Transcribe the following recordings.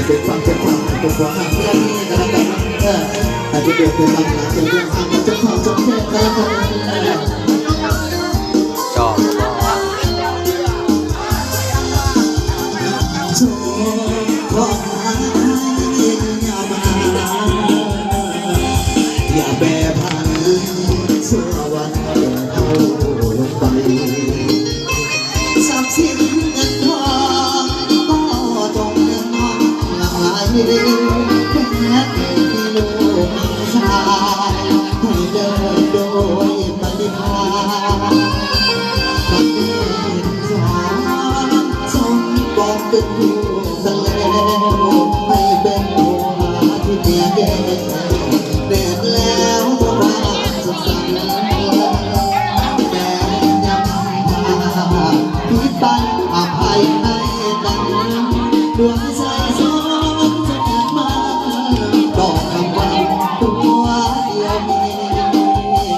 ເປັນຄວາມ ເປັນຄວາມ ເປັນຄວາມຮັກທີ່ດີກັນແລ້ວກັນເນາະ ເອີ ໃຫ້ເປັນເດືອນເປັນລຳ ເປັນເດືອນຮັກກັນ ເປັນຄວາມສົມເພດກັນແລ້ວກັນ ເອີ ຈອບ ຂໍໃຫ້ຢ່າມາ ຢ່າແປຜັນ ຊົ່ວວັນເດີນເຮົາລົງໄປ ຊັບສິນເງິນທອງກໍຈົ່ງເລື່ອນນ້ອຍຫຼັ່ງໄຫຼ ແບບມີລູກມີຊາຍ ໃຫ້ເດີນໂດຍປະລິພານ ປະຕິສານ ສົມປອງເປັນຄູ່ກັນແລ້ວ ໃຫ້ເປັນຜູ້ຫາທີ່ແນບແນມ ແນບແລ້ວບໍ່ວ່າສຸກສັນ ແຕ່ຍາມຜ່ານ ຜິດໄປອະໄພໃຫ້ກັນ ດວງໃສສອງຈະແນບມາ ຕໍ່ຄຳຫວັງຕົວດຽວນີ້.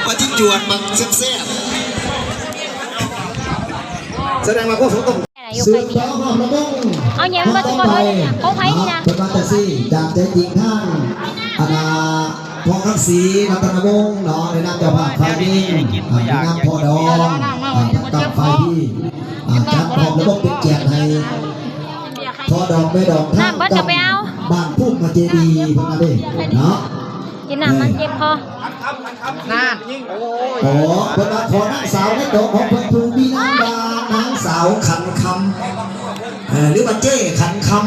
ປະຕິຈວດບັກແຊບໆ ສະແດງວ່າພວກສົມຕ້ອງ ສືບຕໍ່ຮອບລະບົງ ເອົາຫຍັງມາ ຂອງໃຜນີ້ນະ ຂອງໃຜນີ້ນະ ເນາະ ເພິ່ນວ່າຈັ່ງຊີ້ ຈາກໃຈຈິງທາງ ອັນນ່າ ພໍ່ຄຳສີ ລັດຕະນະວົງ ເນາະ ໃນນາມເຈົ້າພາບຝ່າຍຍິງ ອ່າ ໃນນາມພໍ່ດອງ ອ່າ ກັບຝ່າຍທີ່ ອ່າ ຈັດຮອບລະບົງເປັນກຽດໃຫ້ພໍ່ດອງແມ່ດອງ ທາງ ນ້ຳເບິດກໍໄປເອົາ ບ້ານພູມມະເຈດີ ເພິ່ນວ່າເດ້ ເນາະ ກິນນ້ຳມັນເຈັບຄໍ. ນັ້ນ ໂອ້ຍ ເພິ່ນວ່າຂໍນາງສາວໃນຕົວຂອງເພິ່ນ ຜູ້ມີນາມວ່ານາງສາວຂັນຄຳ ເອີ ຫຼືວ່າເຈ້ຂັນຄຳ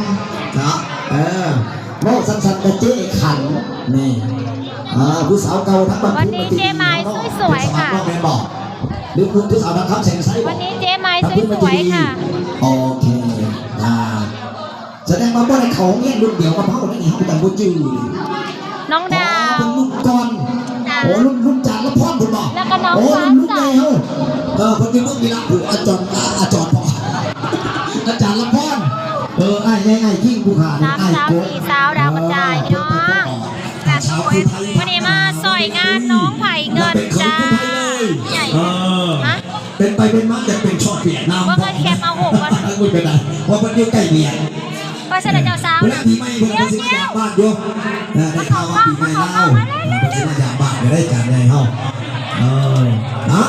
ເນາະ ເອີ ເວົ້າສັ້ນໆກໍເຈ້ຂັນ ນີ້ ເອີ ຜູ້ສາວເກົ່າທາງບ້ານ ວັນນີ້ເຈ້ມາຍສວຍໆ ເປັນສະໝັກ ເນາະ ແມ່ນບໍ່? ຫຼືຜູ້ ຜູ້ສາວທາງຄຳແສງໄຊບໍ່? ວັນນີ້ເຈ້ມາຍສວຍໆ ໂອເຄ ໄດ້. ສະແດງວ່າບໍ່ໄດ້ເຂົ້າໂຮງຮຽນລຸ້ນດຽວກັບເຮົາເດ້ນີ້ ເຮົາກໍຍັງບໍ່ຈື່ເດ້. ນ້ອງດາວ ອໍ ເພິ່ນລຸ້ນກ່ອນ. ໂອ້ ລຸ້ນ ລຸ້ນຈານລະພອນພຸ້ນບໍ່? ແລ້ວກໍນ້ອງ ໂອ້ ລຸ້ນ ລຸ້ນໃຫຍ່ເຮົາ. ເອີ ເພິ່ນຢູ່ເມືອງວິລະພຸ້ນ ອາຈອນ ອາ ອາຈອນພໍ່ ອາຈານລະພອນ. ເອີ ອ້າຍໃຫຍ່ ອ້າຍຄິງ ຜູ້ຂ້ານີ້ ອ້າຍກົກ ສາມສາວ ສາມສາວດາວກະຈາຍ ເອີ ພີ່ນ້ອງ. ມື້ນີ້ມາຊ່ອຍງານນ້ອງໄພເງິນຈ້າ. ເອີ ຮະ? ເປັນໄປເປັນມາຢາກເປັນຊອດຫວຽດນາມ ບໍ່ເຄີຍແຄບມາໂຫກວ່າ ເພາະເພິ່ນຢູ່ໃກ້ຫວຽດ. ເພາະສະນັ້ນເຈົ້າສາວ ເວລາປີໃໝ່ເພິ່ນກໍຊິມາຢາມບ້ານຢູ່ ເອີ ໄດ້ຂ່າວວ່າປີໃໝ່ລາວ ເພິ່ນຊິມາຢາມບ້ານ ກໍໄດ້ຈານໃຫຍ່ເຮົາ. ເອີ ເນາະ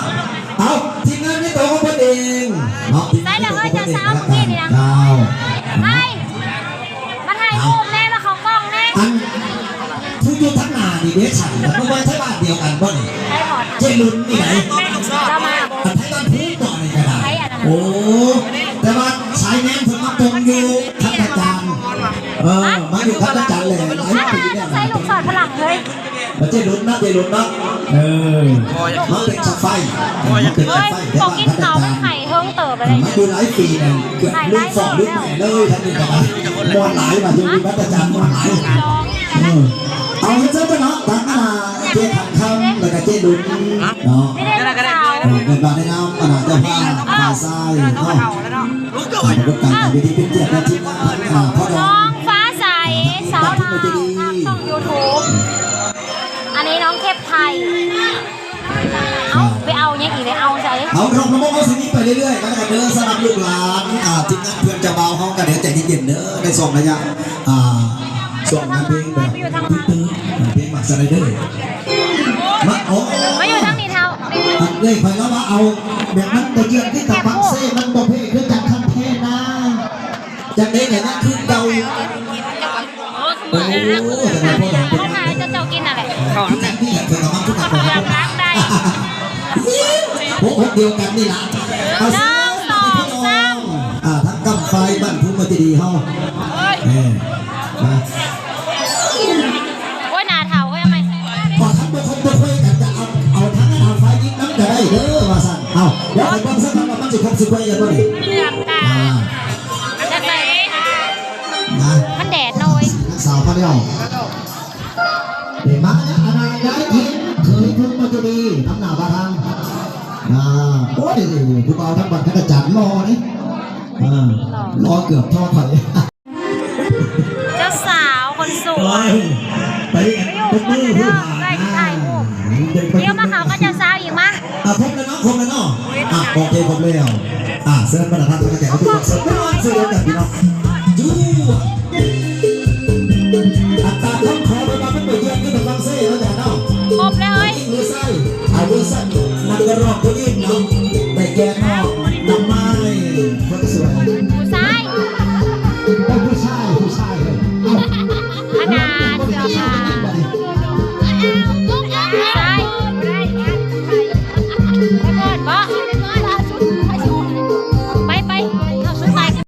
ເອົາ ທີມງານໃນໂຕຂອງເພິ່ນເອງເນາະ ໃສລະເຮີ້ຍ ເຈົ້າສາວເມື່ອກີ້ນີ້ນະ ເຈົ້າ ໄປ ມາຖ່າຍຮູບແດ່ ມາເຂົ້າກ້ອງແດ່. ອັນ ຜູ້ຢູ່ທາງໜ້ານີ້ເດ້ ສັນ ບໍ່ແມ່ນໄທບ້ານດຽວກັນບໍ່ນີ້? ເຈ້ລຸນນີ້ໃດ? ລາວມາ ອັນໄທບ້ານພູມບໍ່ນີ້ກໍໄດ້. ໂອ້ ແຕ່ວ່າສາຍແນມເພິ່ນມາກົງຢູ່ຄັນທະຈານ. ເອີ ມາຢູ່ຄັນທະຈານແຫຼະ ຫຼາຍປີແລ້ວ. ໃສ່ລູກສອດຝຣັ່ງເລີຍ ມາເຈ້ລຸນເນາະ ເຈ້ລຸນເນາະ. ເອີ ມາເປັນສະໄຟ ມາເປັນສະໄຟ ບໍ່ກິນເຂົ້າ ມັນໄຫ້ເຫິງເຕີບແລ້ວ ມາຢູ່ຫຼາຍປີແລ້ວ. ເກືອບລູກສອງລູກແມ່ເລີຍ ທັງນີ້ກໍວ່າມ່ວນຫຼາຍ ວ່າຢູ່ວັດຕະຈັນມ່ວນຫຼາຍ. ເອີ ເອົາເຮັດຊັ້ນເນາະ ທັງ ອ່າ ເຈ້ຂັນຄຳ ແລ້ວກໍເຈ້ລຸນເນາະ ເອີ ເພິ່ນວ່າໃນນາມຄະນະເຈົ້າພາບຝ່າຍຊາຍເນາະ ເອີ ເປັນການເປັນກຽດຕໍ່ທີມງານ ອ່າ ພໍ່ດອງ ນ້ອງຟ້າໃສ ສາວລາວ ທາງຊ່ອງຢູທູບ ອັນນີ້ນ້ອງເທບໄທ. ເອົາ ໄປເອົາຫຍັງອີກເດ້ ເອົາໃສ? ເອົາ ເຮົາ ເຮົາ ເຮົາຊິມີໄປເລື້ອຍໆ ກັນແລ້ວກັນເດີ ສຳລັບລູກຫຼານ ອ່າ ທີມງານເພື່ອນເຈົ້າບ່າວເຮົາ ກໍເດີໃຈເຢັນໆເດີ ໃນຊ່ວງໄລຍະ ອ່າ ຊ່ວງງານເພງແບບຕື່ນໆ ເພງມັກສະໄລເດີ ມາ ໂອ້ ມາຢູ່ທາງນີ້ເຖົ້າ ອັນເອື້ອຍຂ້ອຍລາວວ່າເອົາແບບມັນບໍ່ເຈື່ອນຄືກັບປາກເຊ ມັນບໍ່ເພຄືກັນຄັນເພນາ ຈັ່ງໃດກໍຍັງຄືເກົ່າ. ໂອ້ ສະໄໝພໍ່ດອງເປັນ ເອົາໃຫ້ເຈົ້າເຈົ້າກິນນັ້ນແຫຼະ ເຂົ້ານຳກັນ ເຂົ້ານຳກັນ ເຂົ້ານຳກັນ ໂອ້ ຄົນດຽວກັນນີ້ລະ ເອົາ ໜຶ່ງ ສອງ ສາມ ອ່າ ທັງກຳໄຟບ້ານພູມມະເຈດີເຮົາ ເອີ ມາ ໂອ້ຍ ໜ້າເຖົ້າເວີ້ຍ ເອົາໃໝ່ ບໍ່ທັນບໍ່ຄົບບໍ່ຄຸຍກັນ ຈະເອົາ ເອົາທັງອັນ ເອົາໄຟຍິງນຳກໍໄດ້ເດີ ວ່າຊັ້ນ. ເອົາ ດຽວຂ້ອຍເບິ່ງຊະກ່ອນວ່າມັນຊິຄົບຊິຄຸຍກັນບໍ່ນີ້ ເຫຼືອມຕາ ອ່າ ມັນແດດນ້ອຍ ນາງສາວພາແນວ ມາແລ້ວ ອັນນັ້ນຍາຍທິນ ເຂີຍເພິ່ນມາຈະດີ ນຳໜ້າບາທາງ ອ່າ ໂອ້ຍ ຜູ້ບ່າວທາງບ້ານຂະຈານຫຼໍ່ເດ້ ເອີ ຫຼໍ່ເກືອບທໍ່ຂ້ອຍ. ເຈົ້າສາວຄົນສວຍ ໄປ ໄປຢູ່ ໄປຢູ່ ເດີ ຖ່າຍຮູບ ດຽວມາເຂົ້າກັບເຈົ້າສາວອີກມາ. ອ່າ ຄົບແລ້ວເນາະ ຄົບແລ້ວເນາະ ອ່າ ໂອເຄ ຄົບແລ້ວ ອ່າ ເຊີນບັນດາທ່ານແຂກຜູ້ມີເກີດ ເຊີນກັນພີ່ນ້ອງ ຢູ່ ອັດຕາຄຳຂໍໄປວ່າມັນບໍ່ເດືອນຄືທາງຝັ່ງເຊເນາະ ເຈົ້າເນາະ ຄົບແລ້ວເອີຍ ຍິງຫຼືຊາຍ ເອົາເວີຊັນນັກຮ້ອງຜູ້ຍິງເນາະ ໄດ້ແກ່ນ້ອງນ້ຳໄມ້ຄົນສວຍ ຜູ້ຊາຍ ເອີ ຜູ້ຊາຍ ຜູ້ຊາຍ ເອີ ອັນນ່າ ເສື້ອຜ້າ ຜູ້ຊາຍ ໄປກ່ອນບໍ ໄປ ໄປ ເອົາຊຸດໃໝ່.